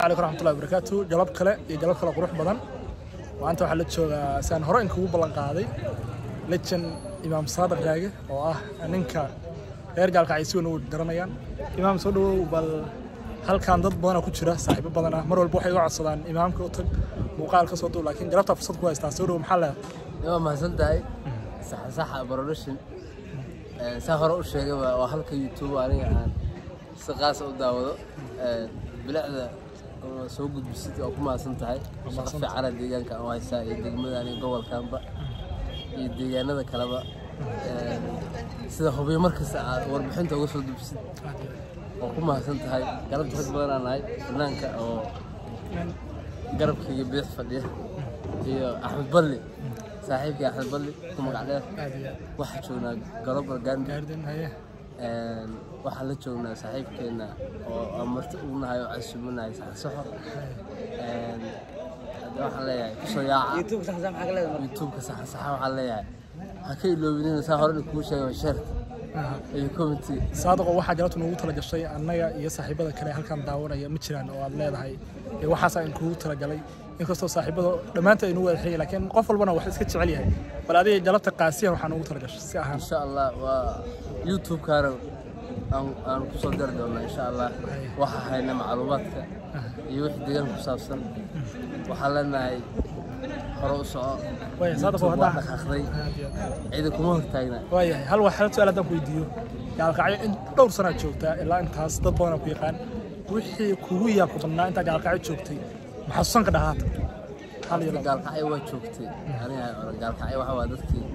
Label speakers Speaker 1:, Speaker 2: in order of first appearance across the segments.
Speaker 1: Calaykum raxmatullahi wabarakaatu. Galab kale iyo galab kale qurux badan. Maanta waxaa la joogaa, si aan hore inkugu ballan qaaday, legend Imaam Saadiq Raage oo ah ninka reer Gaalkacyo si weyn ugu garanayaan. Imaam, soo dhawow. Bal halkan dad badana ku jira, saaxiibo badan ah, mar walba waxay iga codsadaan imaamka u tag, muuqaal ka soo duub, laakiin galabtaa fursad ku haystaa. Soo dhawow, maxaa leedahay?
Speaker 2: Waa mahadsan tahay. Saxansaxa Production, saa hore u sheegay, waa halka YouTube aniga aan si qaas u daawado. Bilicda oo soo gudbisid, waa ku mahadsan tahay. Shaqo fiicana deegaanka aan u haysaa iyo degmada aniga, gobolkanba iyo deegaanada kaleba. Sida hubiyo markasta aad warbixinta uga soo gudbisid, waa ku mahadsan tahay. Galabta rag badan aan nahay, fanaanka oo garabkayga bidix fadhiya iyo Axmed Balli, saaxiibkii Axmed Balli ku magac dheer. Waxaa joognaa Global Garden.
Speaker 1: Garden, haye.
Speaker 2: Waxaan la joognaa saaxiibkeena oo aan marti ugu nahay oo casuumanahay, Saxansaxo. Hadda waxaan leeyahay kusoo yaaca YouTube-ka Saxansaxa. Waxaan leeyahay ha ka iloobinina, saa hore kuu sheegay, share-ta iyo comment-iga.
Speaker 1: Saadiqo, waxaa galabta noogu tala gashay annaga iyo saaxiibada kale halkan daawanaya ma jiraan oo aad leedahay waxaasaa in kugu talagalay? Inkastoo saaxiibada dhammaanta ay nagu wada xigay, laakiin qof walbana wax iska jecel yahay. Bal adiga galabta qaasiyan waxaa noogu tala gashay si ahaan?
Speaker 2: Insha Allah waa YouTube-kaana aan kusoo dari doonaa insha Allah. Waxa hayna macluumaadka iyo wixii deegaanka ku saabsan. Waxaan leenahay hore u soco.
Speaker 1: Waaya, Saadiqo,
Speaker 2: YouTube waa
Speaker 1: haddaa
Speaker 2: dhaqaaqday, cidi kuma hortaagna.
Speaker 1: Waayahay, hal wax, hal su-aal haddaan ku weydiiyo. Gaalkacyo in dhowr sanaad joogtaa, ilaa intaas dad badanaa ku yaqaan. Wixii kugu yaabka badnaa intaa Gaalkacyo joogtay ma xasuusan ka dhahaata? Hal iyo laba.
Speaker 2: Gaalkacyo waa joogtay aniga oran. Gaalkacyo waxa waa dadkii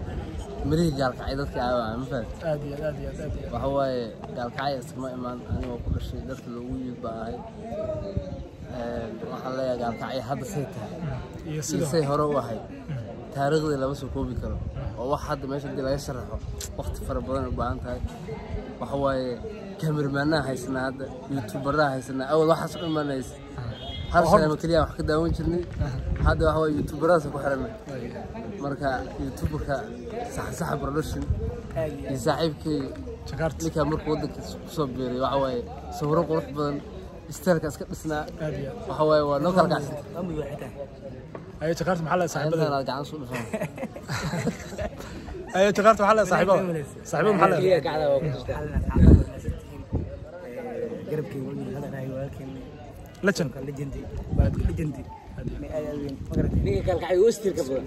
Speaker 2: mirihii Gaalkacyo, dadkii ahaa, ma fahamtay?
Speaker 1: Aad iyo aad, aad iyo aad, aad iyo aad.
Speaker 2: Waxa waaye Gaalkacyo iskama imaan, aniga waa ku dhashay, dadka loogu yimid baa ahay. Waxaan leeyahay Gaalkacyo hadda say tahay
Speaker 1: iyo
Speaker 2: iyo
Speaker 1: sida
Speaker 2: say hore u ahayd taariikhdii lama soo koobi karo, oo wax hadda meesha hadii laga sharaxo waqti fara badan u baahan tahay. Waxa waaye kameramaanaha haysanaa hadda, youtuberaa haysanaa. Awal waxaas dhan maan haysan, hal shanama keliya wax ka daawan jirnay. Hadda waxa waaye youtuberadaas ku xiranay. Marka youtuberka Saxansaxa Production iyo saaxiibkay
Speaker 1: Jakarta,
Speaker 2: ninkaa markuu waddanka kusoo biiray, waxa waaye sawiro qurux badan, isteelka iska dhisnaa.
Speaker 1: Aad iyo aad.
Speaker 2: Waxa waaye waa noo kala kacsantay.
Speaker 1: Ayo Jakarta, maxaa leedahay saaxiibada?
Speaker 2: Intaan aad gacan soo dhufan.
Speaker 1: Ayo Jakarta, maxaa leedahay saaxiibada? Saaxiibada maxaa leedahay?
Speaker 3: Garabkeyga u yimid hadda walaalkeen.
Speaker 1: Legend.
Speaker 3: Legendi, legendi aad aad weyn, ma garatay?
Speaker 4: Ninka Kalkacyo ustirka badan.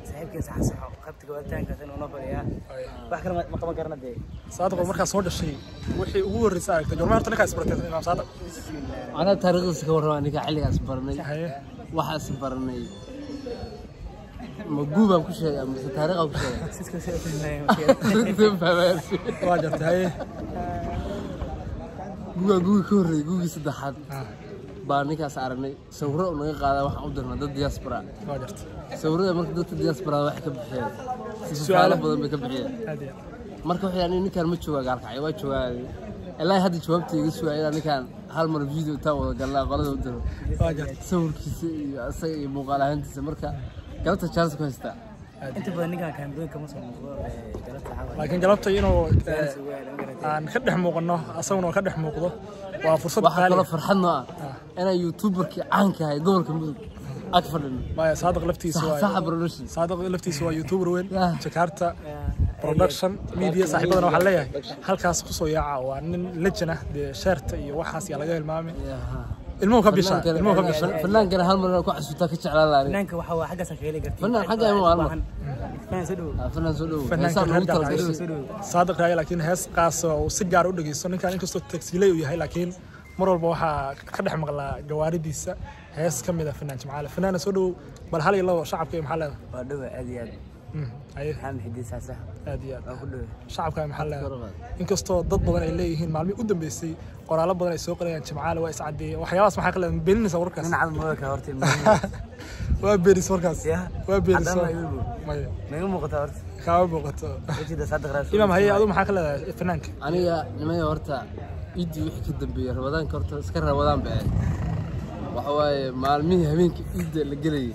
Speaker 3: Saaxiibkeen Saxansaxo qabtiga waalitaankaas inuu noo fadhiyaa, wax kale ma qaban karna dee.
Speaker 1: Saadiqo, markaa soo dhashay wixii ugu horreysay aragtay goorma horta ninkaa isbartay, Imaam Saadiq?
Speaker 2: Anaa taariikhdiisa ka warrama. Ninka xilligaas baranay,
Speaker 1: haye,
Speaker 2: waxaas baranay, ma guubaan ku sheegay mise taariikhaan ku sheegay?
Speaker 3: Siska soo fahmaya.
Speaker 1: Waa jartay, haye.
Speaker 2: Guugaan guugii ka horreeyay, guugii saddexaad baa ninkaas aragnay. Sawirro uu naga qaadaa waxaan u dirnaa dad diaspora.
Speaker 1: Waa jartay.
Speaker 2: Sawirrada marka dadka diaspora waxay ka bixiyeen su'aalo badan bay ka bixiyeen.
Speaker 1: Aad iyo aad.
Speaker 2: Marka waxay yidhahdeen ninkaan ma joogaa Gaalkacyo? Waa joogaa. Ilaa hadda jawaabta iga sugaya inaan ninkaan hal mar video intaan wada galnaa qolada u diro.
Speaker 1: Waa jartay.
Speaker 2: Sawirkiisa iyo asaga iyo muuqaal ahaantiisa. Marka galabta chance ku haystaa.
Speaker 3: Inta badan ninkan kaamirooyinka kama soo muuqdo, galabta waxaa waaye
Speaker 1: laakiin galabta inuu
Speaker 3: sugaaya, ma garatay?
Speaker 1: Aan ka dhex muuqanno, asaguna ka dhex muuqdo, waa fursad
Speaker 2: waxaa
Speaker 1: qaali
Speaker 2: kaloo
Speaker 1: ah.
Speaker 2: Farxad noo ah inaan youtuberkii caanka ahay gobolka Mudug ag fadhino.
Speaker 1: Maya, Saadiq laftiisa waa
Speaker 2: Saxa Production.
Speaker 1: Saadiq laftiisa waa youtuber weyn.
Speaker 2: Yeah.
Speaker 1: Jakarta Production Media, saaxiibadana waxaan leeyahay halkaas kusoo yaaca. Waa nin legend ah dee. Share-ta iyo waxaas yaa laga hilmaamay. Ilmuhu ka bisha, ilmuhu ka bisha.
Speaker 2: Fannaankana hal mar inaan ku xasuutaa ka jeclaan lahaa.
Speaker 3: Fanaanka waxa waa xaggaas ka heli kartiin.
Speaker 2: Fanaan xagga ima hal mar.
Speaker 3: Fanaan soo dhow.
Speaker 2: Ah, fanaan soo dhow.
Speaker 1: Fanaanka
Speaker 2: heesaa
Speaker 1: reer
Speaker 2: loogu talagalay.
Speaker 1: Gaalkacyo Saadiq Raaya, laakiin hees qaas oo uu si gaar u dhegeysto ninkan, inkastoo tagsiiley uu yahay, laakiin mar walba waxaa ka dhex maqlaa gawaaridiisa hees ka mid ah fanaan Jimcaale. Fanaana, soo dhow. Bal hal iyo labo shacabka iyo maxaa leedahay?
Speaker 3: Waa dhowa, aad iyo aad.
Speaker 1: Haye.
Speaker 3: Maxaa maxidii Saxsax.
Speaker 1: Aad iyo aad.
Speaker 3: Waa ku dhowa.
Speaker 1: Shacabka maxaa leedahay, inkastoo dad badan ay leeyihiin maalmihii u dambeysay qoraallo badan ay soo qorayaan Jimcaale waa iscadeeyeen, waxyaabahaas maxaa ka leedahay? Beeninaysa warkaas?
Speaker 3: Nin cad mooda ka hortay.
Speaker 1: Waa beenis warkaas.
Speaker 3: Ya.
Speaker 1: Waa beenis.
Speaker 3: Cadaan baa igu.
Speaker 1: Maya.
Speaker 3: Naga muuqata horta.
Speaker 1: Kaama muuqato.
Speaker 3: Wajida Saadiq Raas.
Speaker 1: Imaam, haye, adigu maxaa ka leedahay fanaanka?
Speaker 2: Aniga nimaya horta iidii wixii ka dambeeyey Ramadaanka, horta iska Ramadaan ba ahayd. Waxa waaye maalmihii habeenkii iidda la gelayay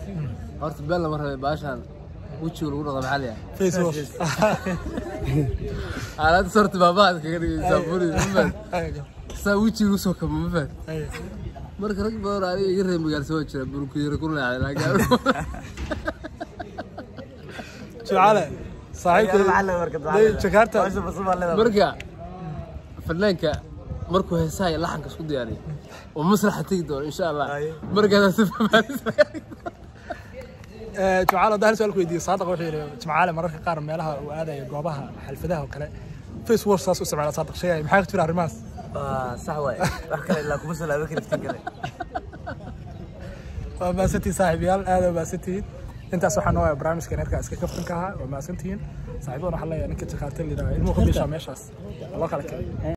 Speaker 2: horta been lama rabay, baashaan wejiga lagu dhaqo, maxaa la yidhaha?
Speaker 1: Face wash.
Speaker 2: Alaabta sorta baabaha kaga dhigay saabuuni, ma fahad? Saa wejiga usoo kabo, ma fahad? Marka rag badan oo aniga iga reer magaal soo jira burkuyaro ku leexday laakiin
Speaker 1: Jimcaale saaxiibkay Jakarta.
Speaker 2: Marka fanaanka markuu heesaha iyo laxanka isku diyaariyo oo masraxa tegi doono insha Allah markaasaa si faahfaahisa.
Speaker 1: Jimcaale haddaan hal su'aal ku weydiiyo, Saadiq wuxuu yidhi Jimcaale mararka qaar meelaha uu aadayo goobaha xalfadaha oo kale face wash saas u isticmaala. Saadiq sheegaya, maxaa ka jira arrimahaas?
Speaker 3: Sax waay, wax kale ilaa kuma soo laaban kariftin kale.
Speaker 1: Waa mahadsantihiin saaxiibayaal, aad waa mahadsantihiin. Intaas waxaa noo barnaamijka heerka iska kaftanka ahaa. Waa mahadsantihiin saaxiibadan. Waxaa leeyahay ninka Jakarta la yidhahdo ilmuhu ka biishaa meeshaas loo kala kiciyo.